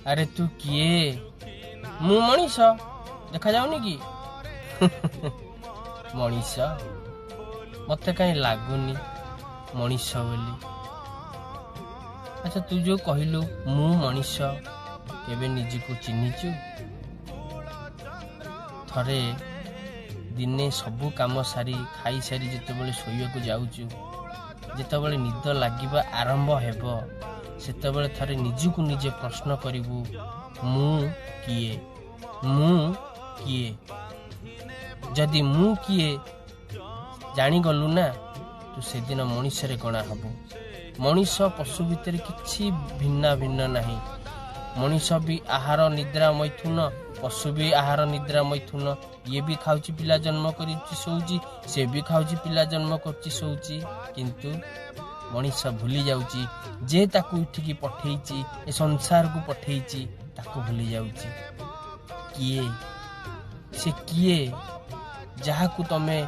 ଆରେ ତୁ କିଏ? ମୁଁ ମଣିଷ, ଦେଖାଯାଉନି କି? ମଣିଷ? ମତେ କାହିଁ ଲାଗୁନି ମଣିଷ ବୋଲି। ଆଚ୍ଛା, ତୁ ଯୋଉ କହିଲୁ ମୁଁ ମଣିଷ, କେବେ ନିଜକୁ ଚିହ୍ନିଛୁ? ଥରେ ଦିନେ ସବୁ କାମ ସାରି, ଖାଇସାରି ଯେତେବେଳେ ଶୋଇବାକୁ ଯାଉଛୁ, ଯେତେବେଳେ ନିଦ ଲାଗିବା ଆରମ୍ଭ ହେବ, ସେତେବେଳେ ଥରେ ନିଜକୁ ନିଜେ ପ୍ରଶ୍ନ କରିବୁ, ମୁଁ କିଏ? ମୁଁ କିଏ? ଯଦି ମୁଁ କିଏ ଜାଣିଗଲୁ ନା, ତୁ ସେଦିନ ମଣିଷରେ ଗଣା ହବୁ। ମଣିଷ ପଶୁ ଭିତରେ କିଛି ଭିନ୍ନ ଭିନ୍ନ ନାହିଁ। ମଣିଷ ବି ଆହାର, ନିଦ୍ରା, ମୈଥୁନ, ପଶୁ ବି ଆହାର, ନିଦ୍ରା, ମୈଥୁନ। ଇଏ ବି ଖାଉଛି, ପିଲା ଜନ୍ମ କରୁଛି, ଶୋଉଛି। ସେ ବି ଖାଉଛି, ପିଲା ଜନ୍ମ କରୁଛି, ଶୋଉଛି। କିନ୍ତୁ ମଣିଷ ଭୁଲି ଯାଉଛି ଯେ ତାକୁ ଏଠିକି ପଠେଇଛି, ଏ ସଂସାରକୁ ପଠେଇଛି, ତାକୁ ଭୁଲି ଯାଉଛି। କିଏ ସେ? କିଏ ଯାହାକୁ ତମେ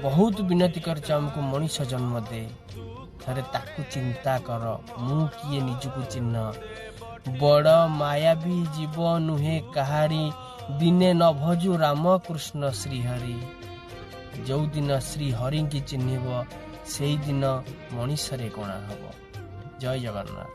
ବହୁତ ବିନତି କରିଛ ଆମକୁ ମଣିଷ ଜନ୍ମ ଦେ? ଥରେ ତାକୁ ଚିନ୍ତା କର, ମୁଁ କିଏ ନିଜକୁ ଚିହ୍ନ। ବଡ଼ ମାୟାବୀ ଜୀବ ନୁହେଁ କାହାରି, ଦିନେ ନ ଭଜୁ ରାମକୃଷ୍ଣ ଶ୍ରୀହରି। ଯେଉଁଦିନ ଶ୍ରୀହରିଙ୍କି ଚିହ୍ନିବ, ସେଇଦିନ ମଣିଷରେ ଗଣା ହବ। ଜୟ ଜଗନ୍ନାଥ।